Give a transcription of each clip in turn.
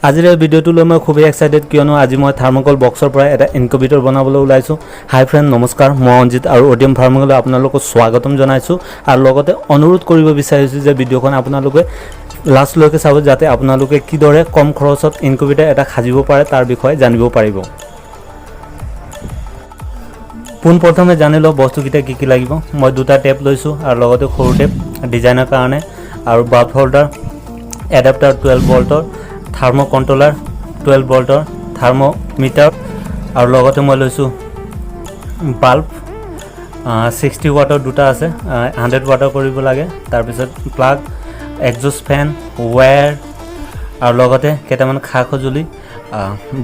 আজিৰ এই ভিডিঅ'টো লৈ মই খুবেই এক্সাইটেড, কিয়নো আজি মই থাৰ্মকল বক্সৰ পৰা এটা ইনকুবেটৰ বনাবলৈ ওলাইছোঁ। হাই ফ্ৰেণ্ড, নমস্কাৰ। মই অঞ্জিত আৰু অডিয়াম ফাৰ্মিঙলৈ আপোনালোকক স্বাগতম জনাইছোঁ আৰু লগতে অনুৰোধ কৰিব বিচাৰিছোঁ যে ভিডিঅ'খন আপোনালোকে লাষ্টলৈকে চাব, যাতে আপোনালোকে কিদৰে কম খৰচত ইনকুবেটৰ এটা সাজিব পাৰে তাৰ বিষয়ে জানিব পাৰিব। পোনপ্ৰথমে জানি লওঁ বস্তুকেইটা কি কি লাগিব। মই দুটা টেপ লৈছোঁ আৰু লগতে সৰু টেপ ডিজাইনৰ কাৰণে আৰু বাল্ব হোল্ডাৰ, এডাপ্টাৰ 12 ভল্টৰ, থাৰ্ম কণ্ট্ৰলাৰ 12 ভল্টৰ, থাৰ্মোমিটাৰ আৰু লগতে মই লৈছোঁ বাল্ব 60 ৱাটৰ দুটা আছে, 100 ৱাটৰ কৰিব লাগে। তাৰপিছত প্লাগ, এক্সজষ্ট ফেন, ৱেৰ আৰু লগতে কেইটামান সা সঁজুলি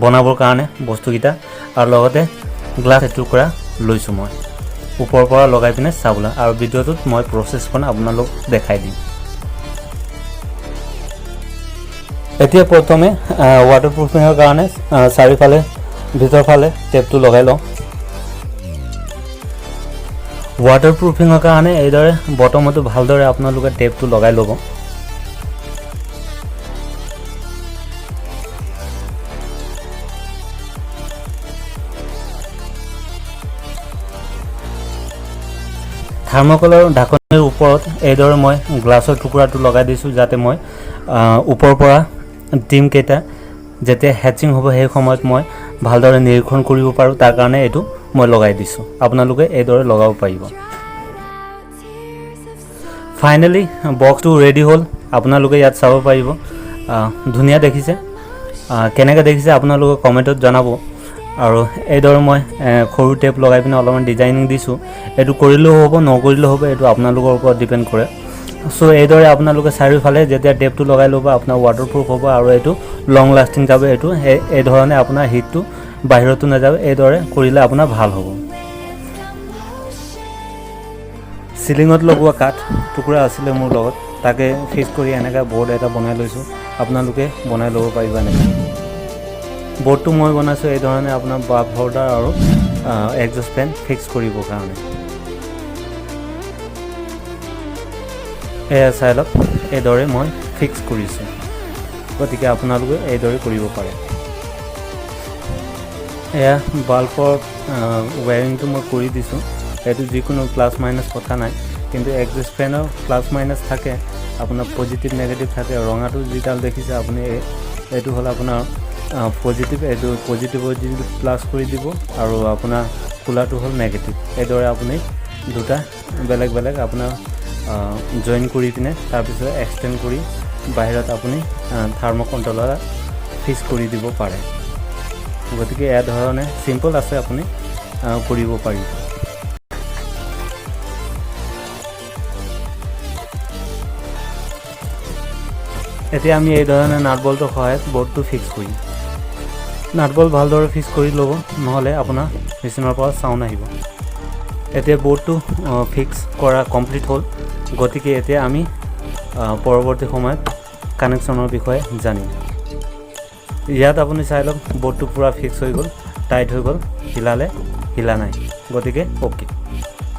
বনাবৰ কাৰণে বস্তুকেইটা আৰু লগতে গ্লাছ এটুকুৰা লৈছোঁ মই ওপৰৰ পৰা লগাই পিনে চাবলৈ আৰু ভিডিঅ'টোত মই প্ৰচেছখন আপোনালোক দেখাই দিম। এতিয়া প্ৰথমে ৱাটাৰ প্ৰুফিঙৰ কাৰণে চাৰিওফালে ভিতৰফালে টেপটো লগাই লওঁ। ৱাটাৰ প্ৰুফিঙৰ কাৰণে এইদৰে বটমতো ভালদৰে আপোনালোকে টেপটো লগাই ল'ব। থাৰ্মকলৰ ঢাকনিৰ ওপৰত এইদৰে মই গ্লাছৰ টুকুৰাটো লগাই দিছোঁ, যাতে মই ওপৰৰ পৰা ডিমকেইটা যেতিয়া হেচিং হ'ব সেই সময়ত মই ভালদৰে নিৰীক্ষণ কৰিব পাৰোঁ, তাৰ কাৰণে এইটো মই লগাই দিছোঁ। আপোনালোকে এইদৰে লগাব পাৰিব। ফাইনেলি বক্সটো ৰেডি হ'ল। আপোনালোকে ইয়াত চাব পাৰিব, ধুনীয়া দেখিছে। কেনেকৈ দেখিছে আপোনালোকে কমেণ্টত জনাব। আৰু এইদৰে মই সৰু টেপ লগাই পিনে অলপমান ডিজাইনিং দিছোঁ। এইটো কৰিলেও হ'ব, নকৰিলেও হ'ব, এইটো আপোনালোকৰ ওপৰত ডিপেণ্ড কৰে। চ' এইদৰে আপোনালোকে চাৰিওফালে যেতিয়া টেপটো লগাই ল'ব, আপোনাৰ ৱাটাৰপ্ৰুফ হ'ব আৰু এইটো লং লাষ্টিং যাব। এইটো এই ধৰণে আপোনাৰ হিটটো বাহিৰতো নাযাব। এইদৰে কৰিলে আপোনাৰ ভাল হ'ব। চিলিঙত লগোৱা কাঠ টুকুৰা আছিলে মোৰ লগত, তাকে ফিক্স কৰি এনেকৈ বৰ্ড এটা বনাই লৈছোঁ। আপোনালোকে বনাই ল'ব পাৰিব এনেকৈ। বৰ্ডটো মই বনাইছোঁ এই ধৰণে আপোনাৰ বাল্ব হোল্ডাৰ আৰু এক্সজষ্ট ফেন ফিক্স কৰিবৰ কাৰণে। এয়া চাই লওক, এইদৰে মই ফিক্স কৰিছোঁ। গতিকে আপোনালোকে এইদৰে কৰিব পাৰে। এয়া বাল্বৰ ৱায়াৰিংটো মই কৰি দিছোঁ। এইটো যিকোনো প্লাছ মাইনাছ কথা নাই, কিন্তু এক্সজষ্ট ফেনৰ প্লাছ মাইনাছ থাকে, আপোনাৰ পজিটিভ নেগেটিভ থাকে। ৰঙাটো যিডাল দেখিছে আপুনি, এইটো হ'ল আপোনাৰ পজিটিভ। এইটো পজিটিভত যিটো প্লাছ কৰি দিব আৰু আপোনাৰ ক'লাটো হ'ল নেগেটিভ। এইদৰে আপুনি দুটা বেলেগ বেলেগ আপোনাৰ জইন কৰি পিনে তাৰপিছত এক্সটেণ্ড কৰি বাহিৰত আপুনি থাৰ্ম কণ্ট্ৰলাৰ ফিক্স কৰি দিব পাৰে। গতিকে এয়া ধৰণে চিম্পল আছে, আপুনি কৰিব পাৰিব। এতিয়া আমি এই ধৰণে নাট বল্টৰ সহায়ত বৰ্ডটো ফিক্স কৰিম। নাট বল্ট ভালদৰে ফিক্স কৰি ল'ব, নহ'লে আপোনাৰ মেচিনৰ পৰা চাউণ্ড আহিব। এতিয়া বৰ্ডটো ফিক্স কৰা কমপ্লিট হ'ল। গতিকে এতিয়া আমি পৰৱৰ্তী সময়ত কানেকশ্যনৰ বিষয়ে জানিম। ইয়াত আপুনি চাই লওক, বৰ্ডটো পূৰা ফিক্স হৈ গ'ল, টাইট হৈ গ'ল, হিলালে হিলা নাই, গতিকে অ'কে।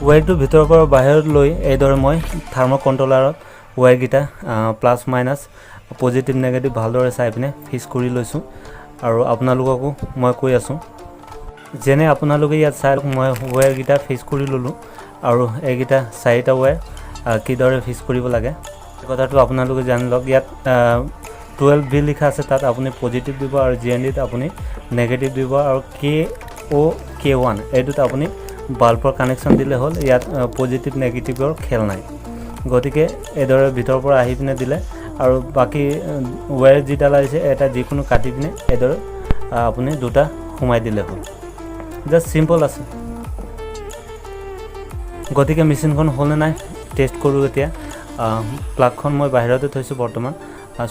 ৱেৰটো ভিতৰৰ পৰা বাহিৰত লৈ এইদৰে মই থাৰ্ম কণ্ট্ৰলাৰত ৱেৰকেইটা প্লাছ মাইনাছ পজিটিভ নেগেটিভ ভালদৰে চাই পিনে ফিক্স কৰি লৈছোঁ আৰু আপোনালোককো মই কৈ আছোঁ। যেনে আপোনালোকে ইয়াত চাই লওক, মই ৱেৰকেইটা ফিক্স কৰি ল'লোঁ আৰু এইকেইটা চাৰিটা ৱেৰ কিদৰে ফিক্স কৰিব লাগে সেই কথাটো আপোনালোকে জানি লওক। ইয়াত 12 ভি লিখা আছে, তাত আপুনি পজিটিভ দিব আৰু জি এন ডিত আপুনি নেগেটিভ দিব আৰু কে অ' কে ওৱান এইটোত আপুনি বাল্বৰ কানেকশ্যন দিলে হ'ল। ইয়াত পজিটিভ নেগেটিভৰ খেল নাই। গতিকে এইদৰে ভিতৰৰ পৰা আহি পিনে দিলে আৰু বাকী ৱেৰ যিডাল আহিছে এটা যিকোনো কাটি পিনে এইদৰে আপুনি দুটা সোমাই দিলে হ'ল। জাষ্ট চিম্পল আছে। গতিকে মেচিনখন হ'লনে নাই টেষ্ট কৰোঁ এতিয়া। প্লাগখন মই বাহিৰতে থৈছোঁ বৰ্তমান।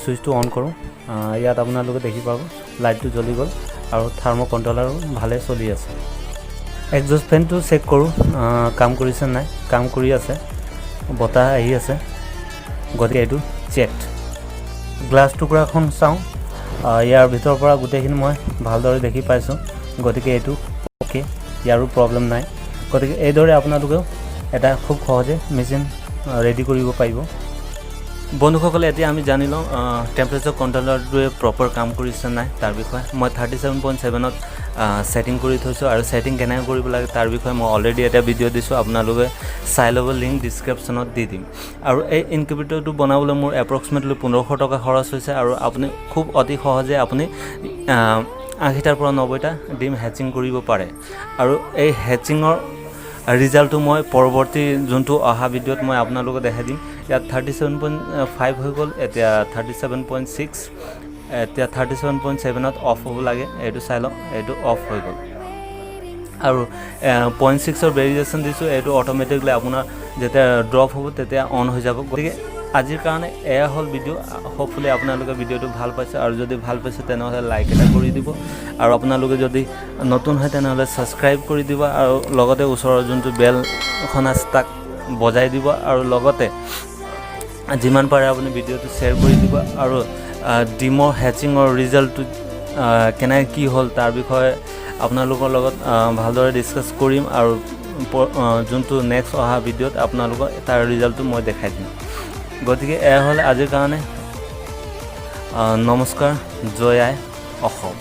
ছুইচটো অন কৰোঁ। ইয়াত আপোনালোকে দেখি পাব লাইটটো জ্বলি গ'ল আৰু থাৰ্ম কণ্ট্ৰলাৰো ভালে চলি আছে। এক্সজষ্ট ফেনটো চেক কৰোঁ কাম কৰিছে নাই। কাম কৰি আছে, বতাহ আহি আছে, গতিকে এইটো চেক। গ্লাছ টুকুৰাখন চাওঁ, ইয়াৰ ভিতৰৰ পৰা গোটেইখিনি মই ভালদৰে দেখি পাইছোঁ, গতিকে এইটো অ'কে, ইয়াৰো প্ৰব্লেম নাই। গতিকে এইদৰে আপোনালোকেও এটা খুব সহজে মেচিন ৰেডি কৰিব পাৰিব। বন্ধুসকলে, এতিয়া আমি জানি লওঁ টেম্পাৰেচাৰ কণ্ট্ৰলাৰটোৱে প্ৰপাৰ কাম কৰিছে নাই তাৰ বিষয়ে। মই 37.7ত ছেটিং কৰি থৈছোঁ আৰু ছেটিং কেনেকৈ কৰিব লাগে তাৰ বিষয়ে মই অলৰেডি এটা ভিডিঅ' দিছোঁ, আপোনালোকে চাই ল'ব, লিংক ডিছক্ৰিপশ্যনত দি দিম। আৰু এই ইনকিউবেটৰটো বনাবলৈ মোৰ এপ্ৰক্সিমেটলি 1500 টকা খৰচ হৈছে আৰু আপুনি খুব অতি সহজে আপুনি 80টাৰ পৰা 90টা ডিম হেচিং কৰিব পাৰে। আৰু এই হেচিঙৰ ৰিজাল্টটো মই পৰৱৰ্তী যোনটো অহা ভিডিঅ'ত মই আপোনালোকক দেখাই দিম। ইয়াত 37.5 হৈ গ'ল, এতিয়া 37.6, এতিয়া 37.7ত অফ হ'ব লাগে। এইটো চাই লওঁ, এইটো অফ হৈ গ'ল আৰু 0.6ৰ ভেৰিয়েশ্যন দিছোঁ। এইটো অট'মেটিকলি আপোনাৰ যেতিয়া ড্ৰপ হ'ব, তেতিয়া অন হৈ যাব। গতিকে আজিৰ কাৰণে এয়া হ'ল ভিডিঅ'। হোপফুলি আপোনালোকে ভিডিঅ'টো ভাল পাইছে আৰু যদি ভাল পাইছে, তেনেহ'লে লাইক এটা কৰি দিব আৰু আপোনালোকে যদি নতুন হয়, তেনেহ'লে ছাবস্ক্ৰাইব কৰি দিব আৰু লগতে ওচৰৰ যোনটো বেলখন আছে, তাক বজাই দিব আৰু লগতে যিমান পাৰে আপুনি ভিডিঅ'টো শ্বেয়াৰ কৰি দিব। আৰু ডিমৰ হেচিঙৰ ৰিজাল্টটো কেনেকৈ কি হ'ল, তাৰ বিষয়ে আপোনালোকৰ লগত ভালদৰে ডিছকাছ কৰিম আৰু যোনটো নেক্সট অহা ভিডিঅ'ত আপোনালোকক তাৰ ৰিজাল্টটো মই দেখাই দিম। গতিকে এয়া হ'ল আজিৰ কাৰণে। নমস্কাৰ, জয় আই অসম।